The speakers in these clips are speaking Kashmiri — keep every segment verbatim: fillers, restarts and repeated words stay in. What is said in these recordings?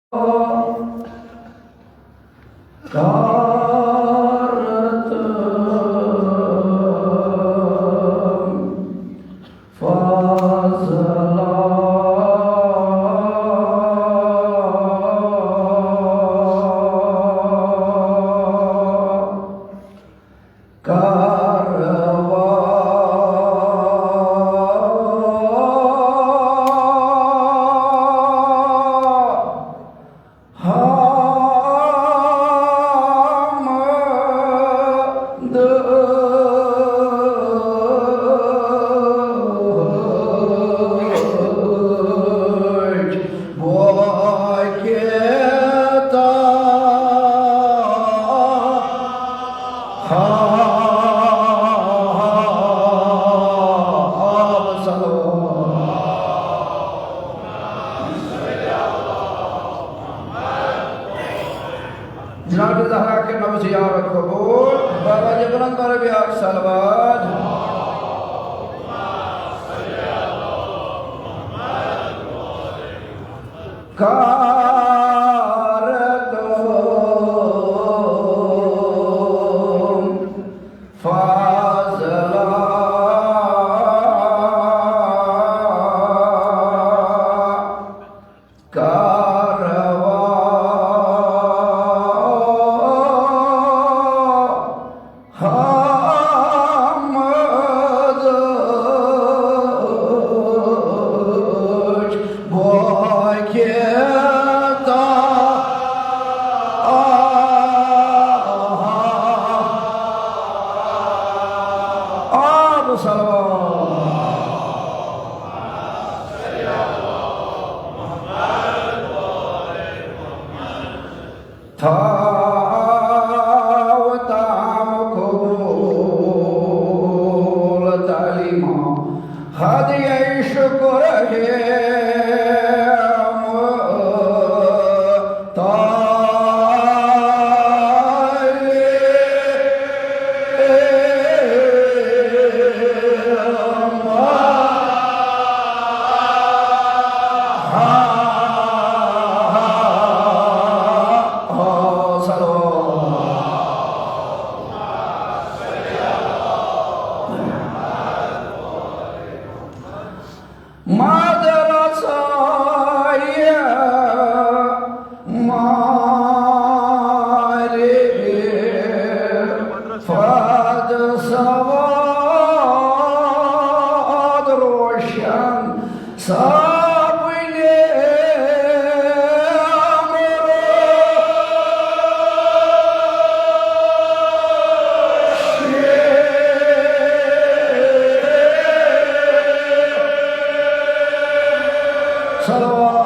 کارتم فضلا کروا حمد جناب زہرا کے نو زیارت قبول۔ بابا جی بلند پر بیاکھ صلوات۔ کارتم فضلا کروا حمد بوکیتا۔ آب صلوات۔ تھاو تام قبول تعلیمہ ہدیہ شکر ہے۔ مدرسہ مارے فد سواد روشن صابنِ امروشی۔ صلوات۔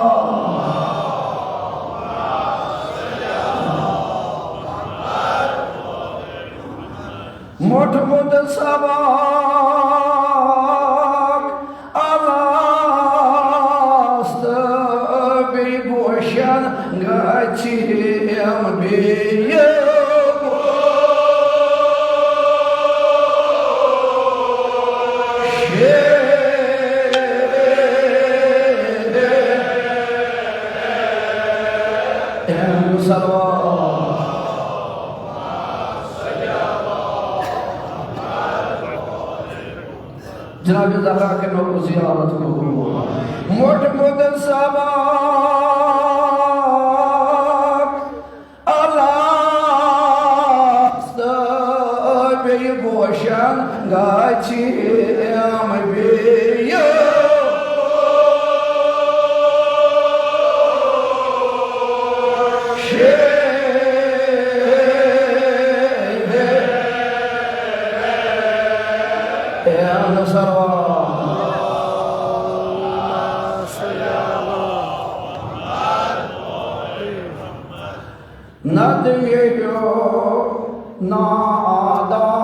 موٚٹھمُت سبق الاس تہٕ بیٚیہِ گوشن گژھِ یِم بیٚیہِ شیرِ۔ صلوات۔ جناب زہرا کے نور زیارت قبول۔ موٚٹھمُت سبق الاس تہٕ بیٚیہِ گوشن گژھِ یِم بیٚیہِ شیرِ۔ اے اللہ صلوات۔ نتہٕ ییٚلہِ نادان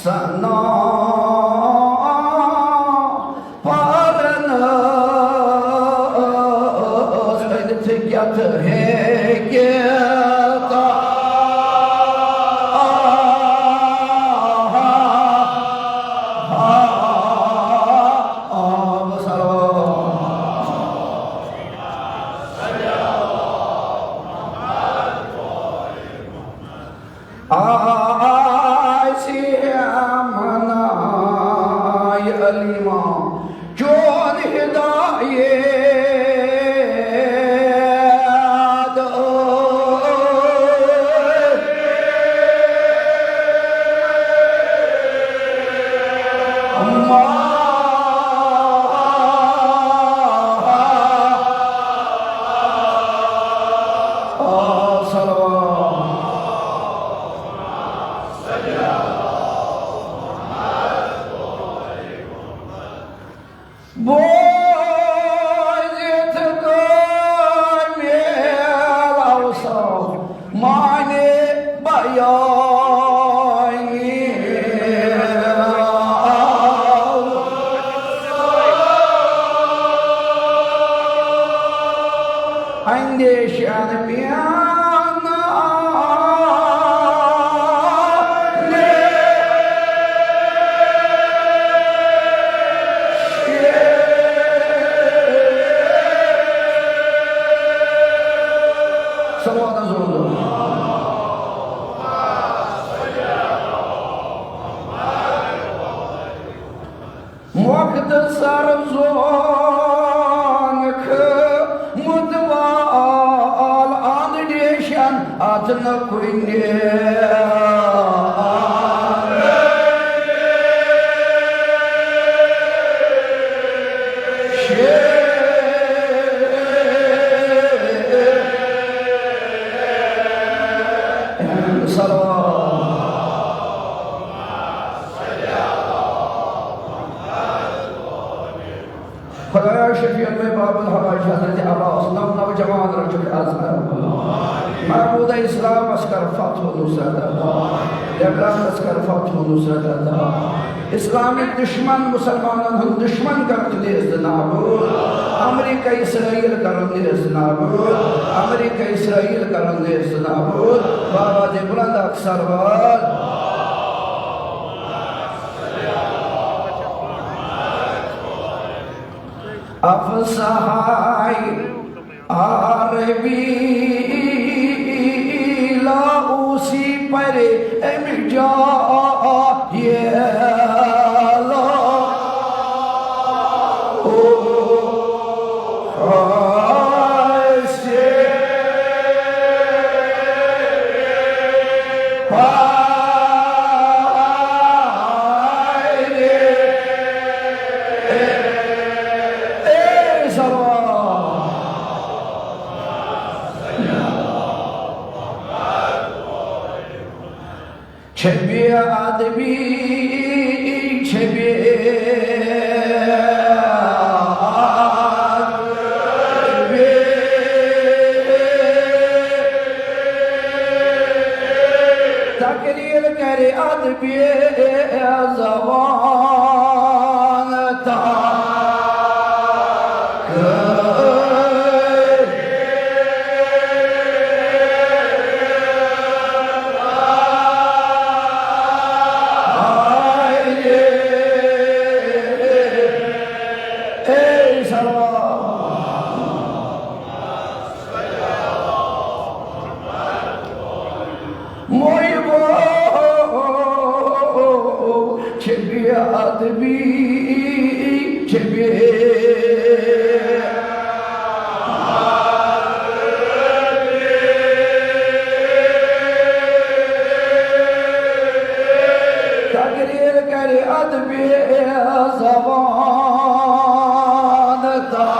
سنا پرنس أنِتھ کیٛاہ ہیٚکہِ تا؟ آب سلام۔ اندیشن پیان۔ صلوات زور۔ مۄختصر زونکھ مُتوال اندیشن اتھ نہٕ کُنہِ۔ صلوات۔ خدایا شفیع مے باب الحوائج حضرت عباس، نو نوجوان رچک از۔ معبود اسلام اس کر فتح و نصرت عطا، لبنان اس کر فتح و نصرت عطا۔ اسلامک دشمن مسلمانن ہند دشمن کرن نیست نابود، امریکہ اسرائیل کرن نیست نابود، امریکہ اسرائیل کرن نیست نابود۔ بابا دے بلند اکثر وار۔ افصحی عربی لا اوسی پر امجا یہ لا او چھبی ادبی، چھبی ادبی۔ تقریر کرِ ادبی زبان تک۔ اے سلام۔ محبو، چھبی ادبی، چھبی۔ تقریر کرِ ادبی زبان تک۔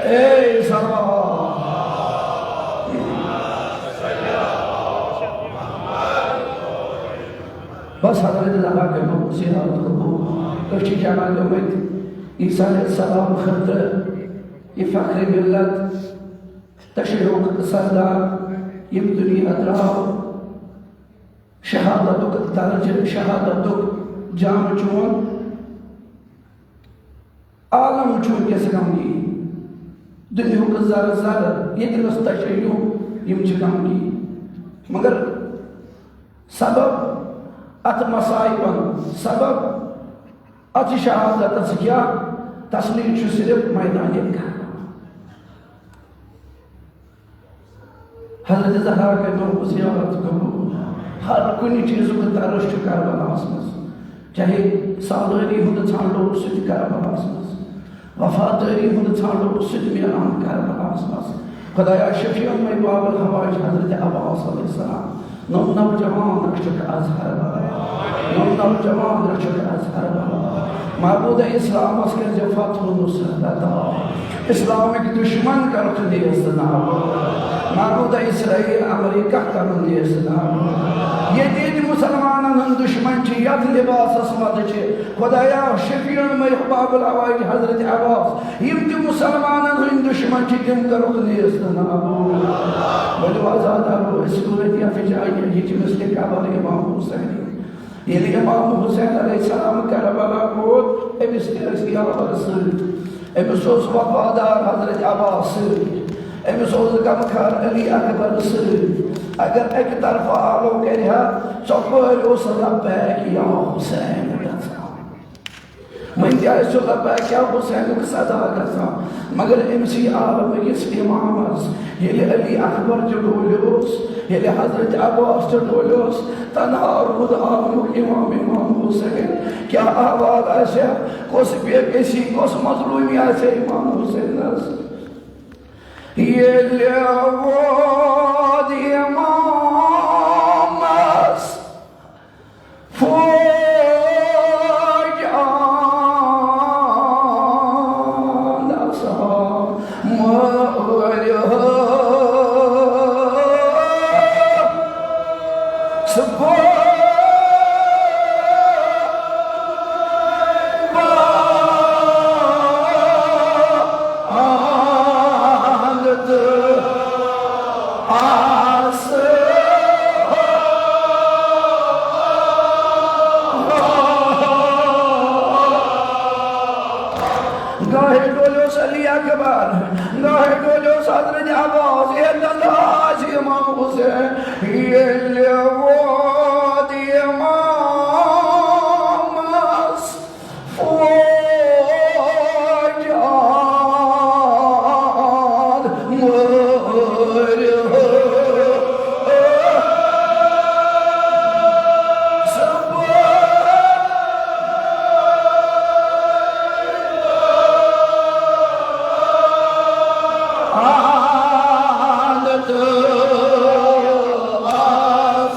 اے سلام۔ بس حضرت زہرا کٔرۍتو زیارت قبول۔ أسۍ چھِ جمع گٔمٕتۍ عیسیٰ علیہ السلام خٲطرٕ، یہِ فخر ملت، تشیعُک سردار، ییٚمہِ دُنیا درٛاو، شہادتُک درجہٕ، شہادتُک جام چون۔ عالم چھُ وٕنکیٚس غمگیٖن۔ دُنیاہُک ذرٕ ذرٕ، ییٚتہِ نَس تشیع، یِم چھِ غمگیٖن۔ مگر سبب اَتھ مصائبن، سبب اَتھ شہادتس کیٛاہ؟ تسلی چھُ صرف میدانِ کربلا۔ حضرت زہرا کٔرۍتو زیارت قبول۔ ہر کُنہِ چیٖزُک ترس چھُ کربلاہس منٛز۔ چاہے سالٲری ہُنٛد ژھانٛڈو، سُہ تہِ کربلاہس منٛز۔ وفادٲری ہُنٛد ژھانٛڈو، سُہ تہِ میلان کربلاہس منٛز۔ خدایا شفیع مے باب الحوائج حضرت عباس علیہ السلام۔ نو نوجوان رچک از ہر بلا۔ نو نوجوان رچک از ہر بلا۔ معبود اسلامس کٔرۍزِ فتح و نصرت عطا۔ اسلامٕکۍ دشمن کرکھ نیست نابود۔ نابود اسرائیل امریکہ کرُن نیست نابود۔ ییٚتہِ ییٚتہِ مسلمانن ہُنٛد دشمن چھِ، یتھ لباسس منٛز چھِ، خدایا، شفیع المحباب الحوائج حضرت عباس، یِم تہِ مسلمانن ہٕنٛدۍ دشمن چھِ، تِم کرُکھ نیست نابود۔ ؤلِو آزاد کرو أسۍ صورت یتھ جایہِ، یہِ چھِ مِثلِ قبر امام حسین۔ ییٚلہِ امام حسین علیہ السلام کربلا ووت، أمِس تہِ ٲسۍ یاور سۭتۍ، أمِس اوس وفادار حضرت عباس سۭتۍ، أمِس اوس غمخار علی اکبر سۭتۍ۔ اگر اَکہِ طرفہٕ آلو کرِ ہا، ژۄپٲرۍ اوس لبیک یا حسین گژھان۔ وۄنۍ تہِ آسہِ سُہ لبیک یا حسینُک صدا گژھان، مگر أمۍ سٕے عالمہٕ کِس اِمامس ییٚلہِ علی اکبر تہِ ڈولیوس، ییٚلہِ حضرت عباس تہِ ڈولیوس، تنہا روٗد عالمُک اِمام امام حسین۔ کیٛاہ احوال آسہِ ہا، کۄس بے کسی، کۄس مظلومی آسہِ ہا امام حسینس؟ ییٚلہِ ووت امامس فوج آن اسا مٲرِو۔ سُہ فوج آن تہٕ آس۔ گاہے ڈولیوس علی اکبر، گاہے ڈولیوس حضرت عباس، ہے دندا آسہِ امام حسین۔ ییٚلہِ ووت امامس فوج آن مٲرِو۔ آن تہٕ آس۔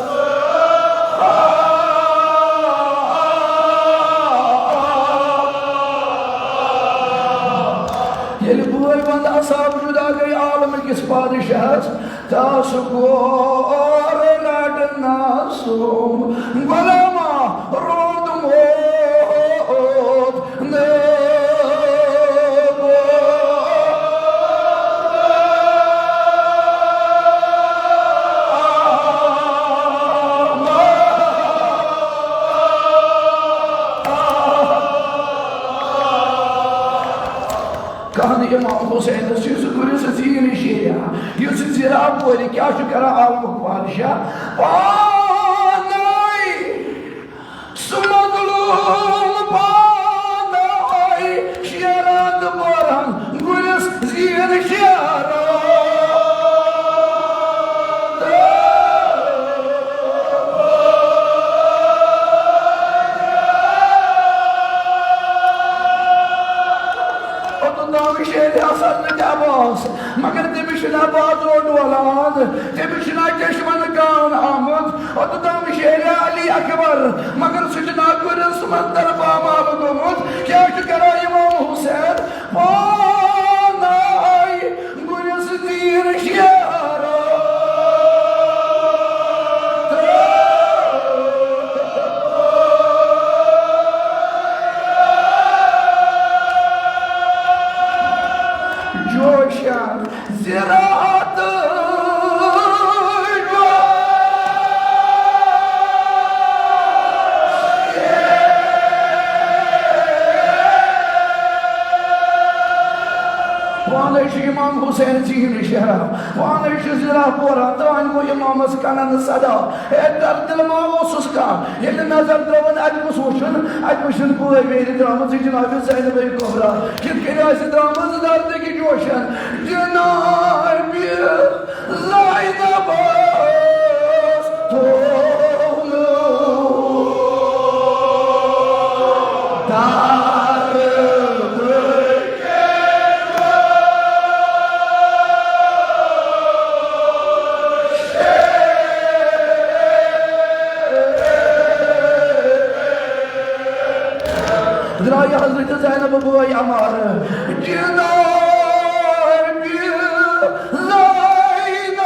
ییٚلہِ بٲے بنٛد اصحاب جُدا گٔے عالم کِس پادشاہس، تس کوٚر رٹنس سُم غلامہ روٗدمُت۔ کہن امام حسینس یُس گُرِس زیٖن شیریا، یُس زِرا پورِ، کیٛاہ چھُ کران عالمُک بادشاہ؟ پانے سُہ مظلوم پانے شیران تہٕ بوران گُرِس زیٖر شیران۔ اوٚتَن تام شیرِ حسن تہٕ عباس، مگر تٔمِس چھُنہٕ عباس ڈولان، تٔمِس چھُنہٕ چشمن کان آمُت۔ اوٚتَن تام شیرِ علی اکبر، مگر سُہ چھُنہٕ گُرِس منٛز طرفہٕ مال گوٚمُت۔ کیٛاہ چھُ کران امام حسین؟ پانے گُرِس تیٖر شیران۔ جوشن زِراعت۔ پانے چھُ امام حسین زیٖن شیران، پانے چھُ زِرا پوران، توانۍ گوٚو امامس کنن صدا۔ ہے دردِل ما اوسُس کانٛہہ، ییٚلہِ نظر ترٲوٕن، اتہِ کُس وُچھُن؟ اتہِ وُچھُن بٲے بیٚنہِ درامٕژ، یہِ جناب زینب کبریٰ۔ کِتھ کٔنۍ آسہِ درامٕژ دردٕکۍ جوشن؟ جناب زینب ٲس تھوٚونُ دردٕکۍ درایہِ حضرت زینب بٲے عمار۔ جناب زینب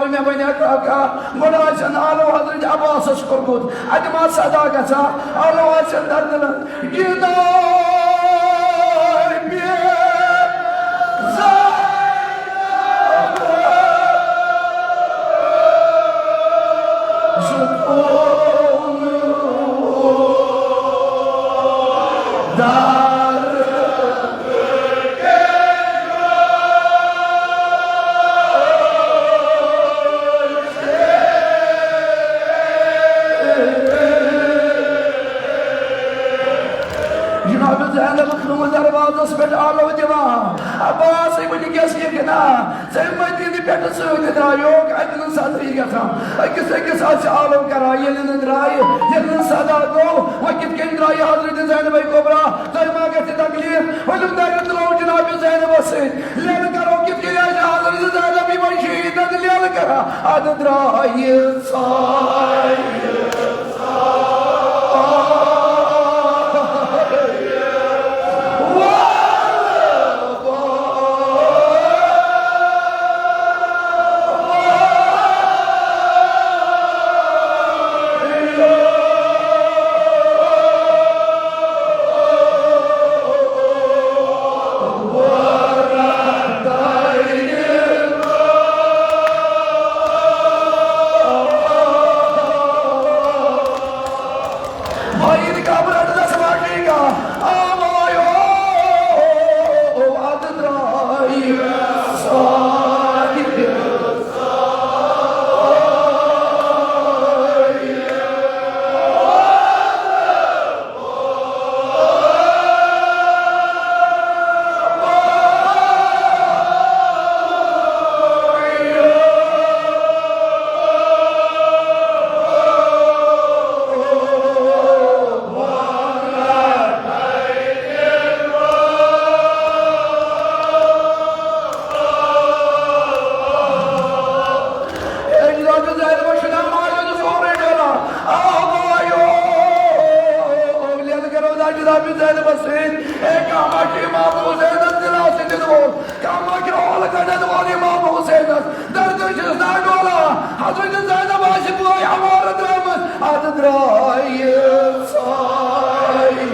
مےٚ وَنیٛا کاکا، گۄڈٕ آسن آلو حضرت عباسس کوٚرمُت، اَتہِ ما صدا گژھان؟ آلو آسن دردٕلن، جِناب زینب۔ جناب زینب کھنوو دروازس پٮ۪ٹھ آلو دِوان۔ عباس، وٕنکیٚس یہِ گِنٛدان۔ ژےٚ مدینہٕ پٮ۪ٹھٕ سۭتۍ درٛایوکھ، اَتہِ نہٕ صدری گژھان۔ أکِس أکِس آسہِ آلو کران، ییٚلہِ نہٕ درٛایہِ، ییٚلہِ نہٕ صدا گوٚو، وۄنۍ کِتھ کٔنۍ درٛایہِ حضرت زینبے کبریٰ؟ تۄہہِ ما گژھِ تکلیٖف؟ ؤلِو دَرِ تُلو جناب زینبس سۭتۍ۔ لیلہٕ کرو کِتھ کٔنۍ آسہِ حضرت زینب یِمن شہیٖدن لیلہٕ کران؟ اَدٕ درٛایہِ ژایہِ۔ بھائی، قبر اڈس واقعی کا آوایو، اد درائی ساری۔ اے جناب زینب چھُنہ ماجہِ ہُنٛد سورُے ڈلان۔ آ بایو، لیلہٕ کرو نا جناب زینبس سۭتۍ۔ اے کانٛہہ ما چھُ امام حسینس دِلاسہٕ دِنہٕ وول؟ کانٛہہ ما چھُ اولہٕ کڑن وول امام حسینس؟ دردٕ چھُس نا ڈولان۔ حضرت زینب آسہِ بٲے عمارٕ درٛامٕژ۔ اتھ درٛایہِ ژایہِ۔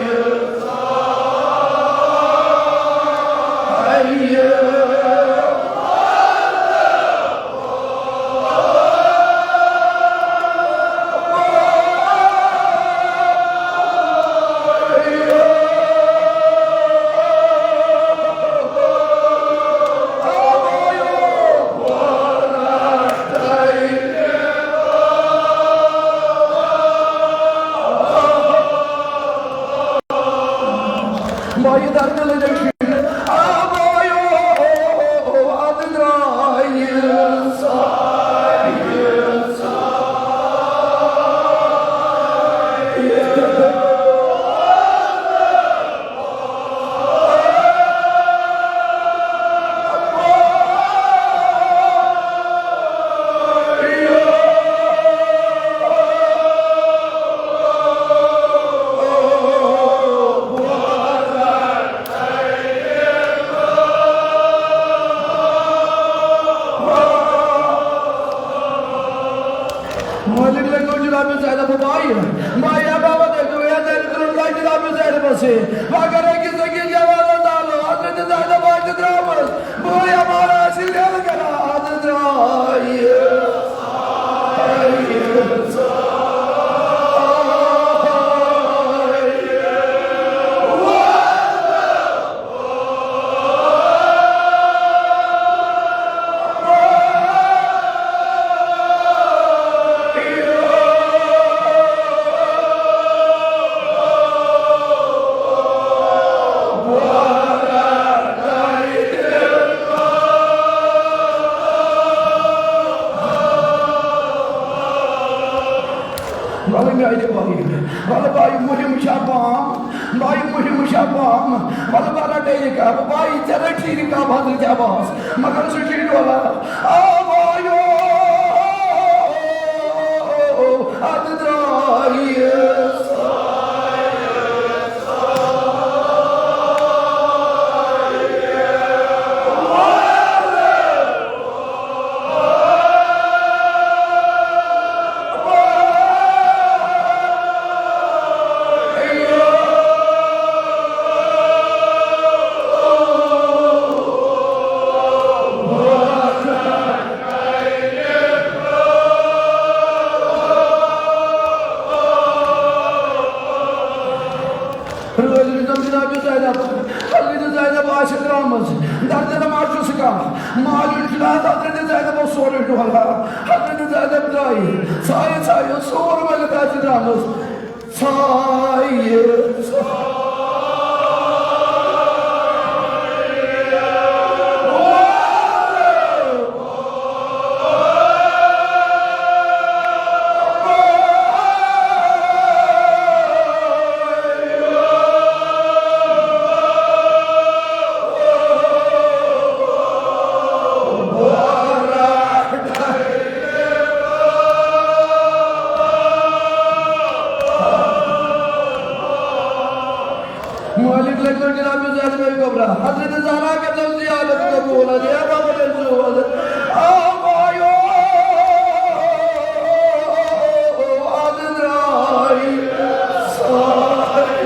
مایہِ دردٕ لٔجِکھ شیٖن۔ آ بایو، اتھ درٛایہِ ژایہِ۔ مٲلِک لٔگۍ جناب زینب بایہِ۔ بایہِ عباوت ٲسۍ ویا دَرِ کٔرٕن لَگہِ جناب زینبَس سۭتۍ۔ مگر أکِس أکِس جوانَس آلو حضرت زینب آسہِ درٛامٕژ۔ بٲے عمار آسہِ لیلہٕ کران، اَدٕ درٛایہِ۔ وَلہٕ میٛانہِ بایہِ، وَلہٕ بایہِ مُہِم چھا بام، بایہِ مُہِم چھا بام، وَلہٕ بہٕ رَٹے یہِ کَب، بایہِ ژےٚ رٔٹھی نہٕ کَب حضرت عباس، مگر سُہ چھُے ڈولان۔ آ بایو، اَدٕ درٛایہِ۔ درد نماز چھُ سُہ کانٛہہ۔ مالیُن چھُ نہٕ حضرت زینب اوس سورُے ڈولان۔ حضرت زینب درٛایہِ، ژھایہِ ژھایہِ سور ؤلِتھ آسہِ درٛامٕژ۔ ژھایہِ، ژھایہِ۔ مٲلِک لٔگۍ جناب زینب کبریٰ، حضرت زہرا کٔرۍزیو زیارت قبول، اے بابا ییٚلہِ ژٕ اوس، آ مایو، آ درٛاے سارے۔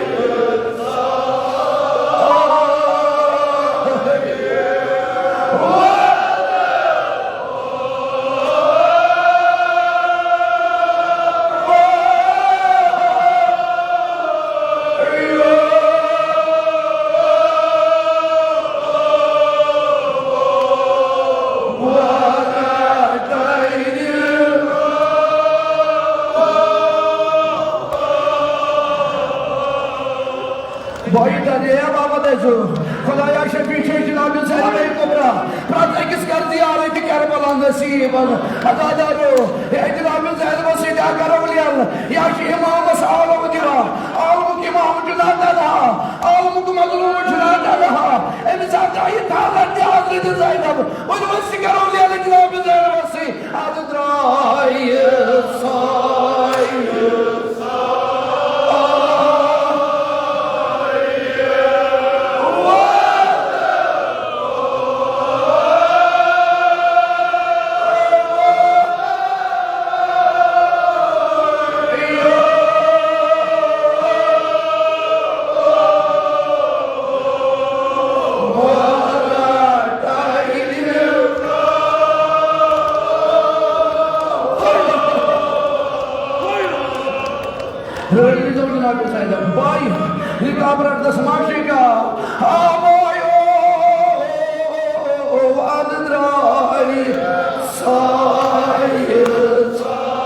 بھائی، ترے یا بابا دیسو۔ خدایا شفیع چھے جناب زینب کبریٰ۔ پرٛٮ۪تھ أکِس کر زیارت کربلا نصیب۔ عزادارو، ہے جناب زینب سۭتۍ اگر اولیل، یا چھِ امامس عالم دِوان۔ عالمُک امام چھُ نہ تنہا، عالمُک مظلوم چھُ نہ تنہا۔ أمِس آو تۄہہِ تھاونہٕ تہِ حضرت زینب۔ ؤلِو أسۍ تہِ کرو لیلہٕ جناب زینب سۭتۍ۔ اَدٕ درٛایہِ سایہِ۔ رٲوی زوجنا بسیدم بائی، رکاب رٹ دس ماشی کا، ہا بایو، ادرائی، سائی، سائی۔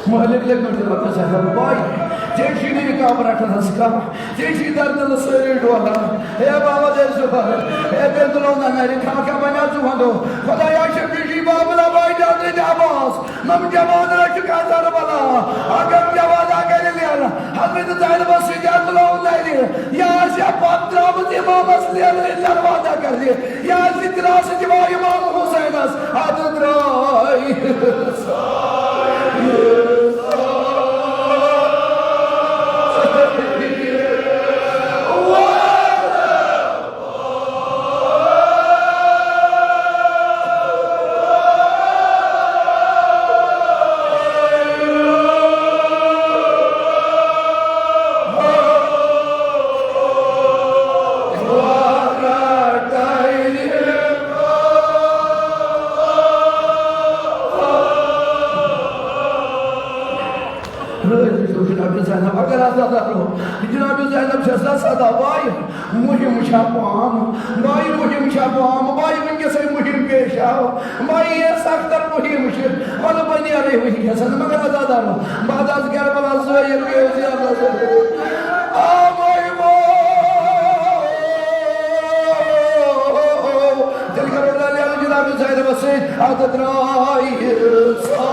مٲلِک لٔگۍ نہٕ رۄبَس اَتھَن پَے، ژےٚ چھُے نہٕ یہِ کَم رَٹَن حظ کانٛہہ، ژےٚ چھُے دَردَن سٲری ڈولان۔ ہے بابا دے زُبَر، ہے بے دُلو نہ نَرِ کھا کھا بَنیٛا ژٕ وَنو۔ خۄدایا شفیع جی بابا لا بھائی جان دے عباس، نم جوان رَچھِ کا دَربَلا، اگر جوان اگر لیلا، حضرت زینب سۭتۍ اَتھ لو نَرِ، یا آسہِ ہا پَتھ درٛامٕژ اِمامَس لیلا دَروازہ کَرِ۔ یا زِ دراسہٕ دِوان اِمام حُسینَس، اَدٕ درٛاے۔ رٲضۍ چھُس جناب زینب، اگر آز دَرو، جناب زینب چھَس نا سدا باے، مُہِم چھا پام، باے مُہِم چھا پام، باے وٕنکیٚسٕے مُہِم پیش آو، باے یہِ سختر مُہِم چھِ، وَلہٕ بہٕ نیرَے وٕنکیٚس، مگر آز دَرو، بعد آز کربلا زٲیِر گٔیو زیادٕ زٲیِر۔ آ باے وو، تیٚلہِ کرو نا لیلہٕ جناب زینبَس سۭتۍ، اَدٕ درٛاے سایہِ۔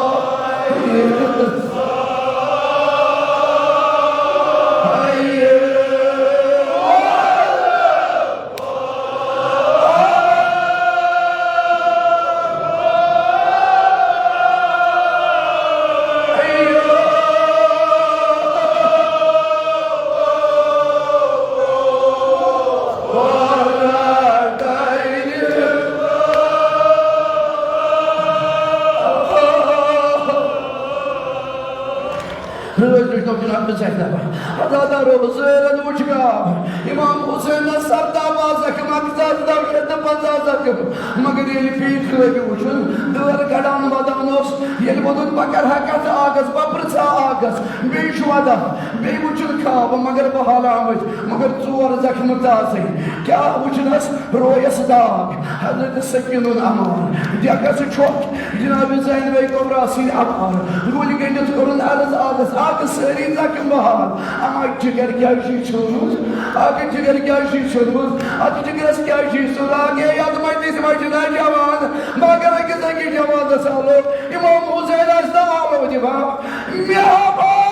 روزِ جناب زینب۔ عزادارو، حضورن وُچھ خواب۔ امام حسینس سپداوا زخم، اکھ ساس نو شیٚتھ تہٕ پنٛژاہ زخم۔ مگر ییٚلہِ پیٖٹۍ لٲگۍ وُچھُن، دٲر کڑان ودان اوس۔ ییٚلہِ ووٚنُن، بہٕ کرٕ ہا کتھ آگس، بہٕ پرژھٕ ہا آگس۔ بیٚیہِ چھُ ودان، بیٚیہِ وُچھُن خواب، مگر بہٕ حالامٕتۍ، مگر ژور زخم تازٕے۔ کیٛاہ وُچھنس؟ رویس داغ، حضرت سکینُن امان، ڈیکس چھۄکھ، جناب زینب کبریٰ سٕنٛدۍ امان۔ گُلۍ گٔنٛڈِتھ کوٚرُن عرض آگس، آگس سٲری زخم بحال۔ اما جگر کیٛازِ چھُے ژھیوٚنمُت؟ اکھ جگر کیٛازِ چھُے ژھیوٚنمُت؟ اتھ جگرس کیٛازِ چھُے سُہ راگ؟ ہے، یتھ مجلسہِ منٛز چھُنہ جوان، مگر أکِس أکِس جوانس آلو۔ امام حسین آسہِ نہ آلو دِوان۔ مےٚ ہا با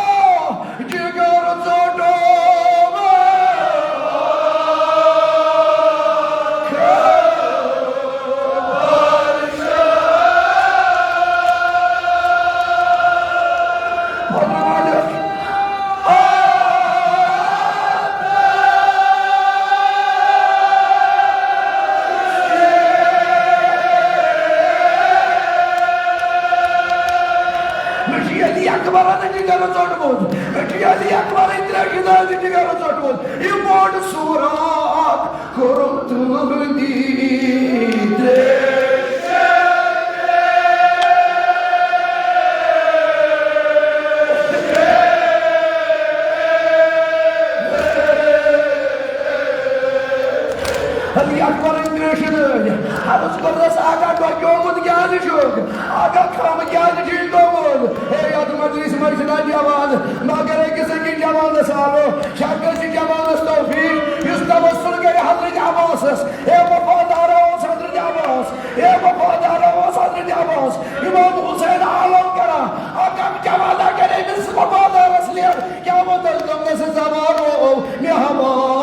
جگر ژوٚٹوو۔ مےٚ چھُ علی اکبرن جگر ژوٚٹمُت، مےٚ چھُ علی اکبرن ترٛےٚ جنازٕ جگر ژوٚٹمُت۔ یہِ بوٚڑ سوراخ کوٚرُم تُہُنٛدی ترٛیشہِ۔ علی اکبرن ترٛیشہِ نٲج۔ عرض کوٚرنس، آقا، ڈۄکیومُت کیٛازِ چھُکھ؟ آقا، خم کیٛازِ چھُے گوٚمُت؟ ہے، یتھ مجلسہِ منٛز چھِنہ جوان، مگر أکِس أکِس جوانس آلو۔ شاکر چھِ جوانس توفیق، یُس توسل کرِ حضرت عباسس۔ ہے وفادارا اوس حضرت عباس، ہے وفادارا اوس حضرت عباس۔ امام حسین آلو کران، اکھ اکھ جوانا کرے أمِس وفادارس لیٹ۔ کیٛاہ ووٚن تۄہہِ دوٚپنس زمانو مےٚ ہوا؟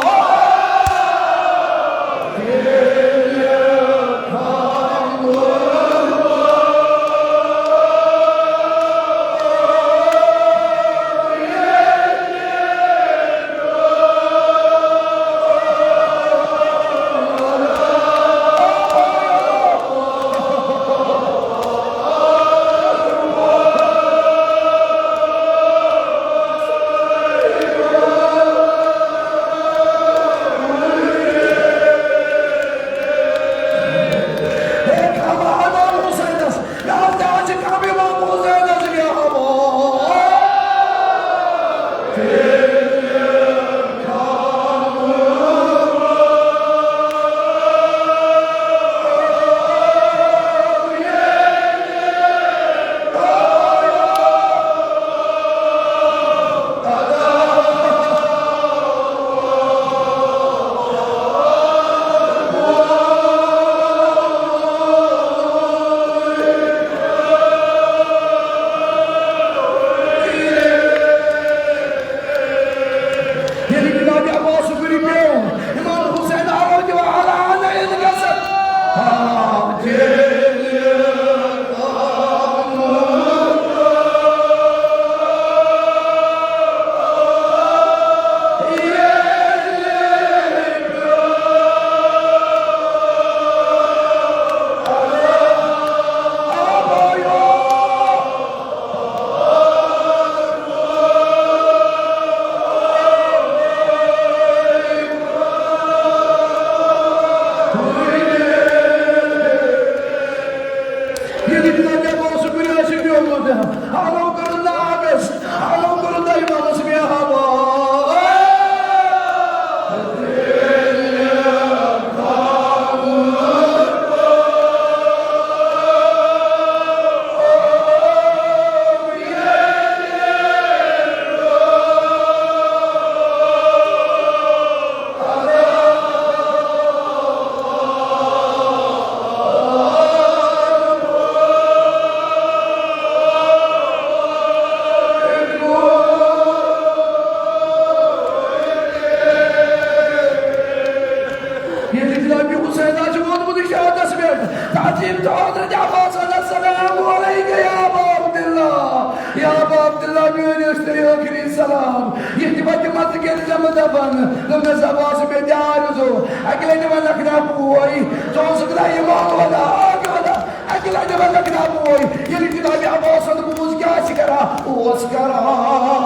ییٚلہِ جناب عباس گُرِ پیوٚو، امام حسین آو دِوان الان ییٚلہِ گژھن۔ ییٚلہِ تہِ تۄہہِ مےٚ اوسُکھ کُنہِ آسہِ پیومُت، آلو کٔرٕن نہٕ آبس، آلو کٔرٕن تۄہہِ مَلَس مےٚ ہوا۔ ییٚلہِ جناب حسین آسہِ ووتمُت شہادتس پٮ۪ٹھ، تعظیم تہٕ حضرت عباس، السلام علیک یا ابا عبداللہ۔ یا ابا عبداللہ، میٲنۍ ٲسۍ تیٚلہِ ٲخری سلام۔ ییٚتہِ وتہِ منٛزٕ کٔرۍ زٮ۪مہٕ دفن۔ دوٚپنس، عباس، مےٚ تہِ آرزو۔ اکہِ لٹہِ ونکھ نا بوے، ژٕ اوسُکھ نا یہِ مول ونان، آکھ ونان۔ اکہِ لٹہِ ونکھ نا بوے۔ ییٚلہِ جناب عباسن بوٗز کیٛاہ چھِ کران، اوس کران۔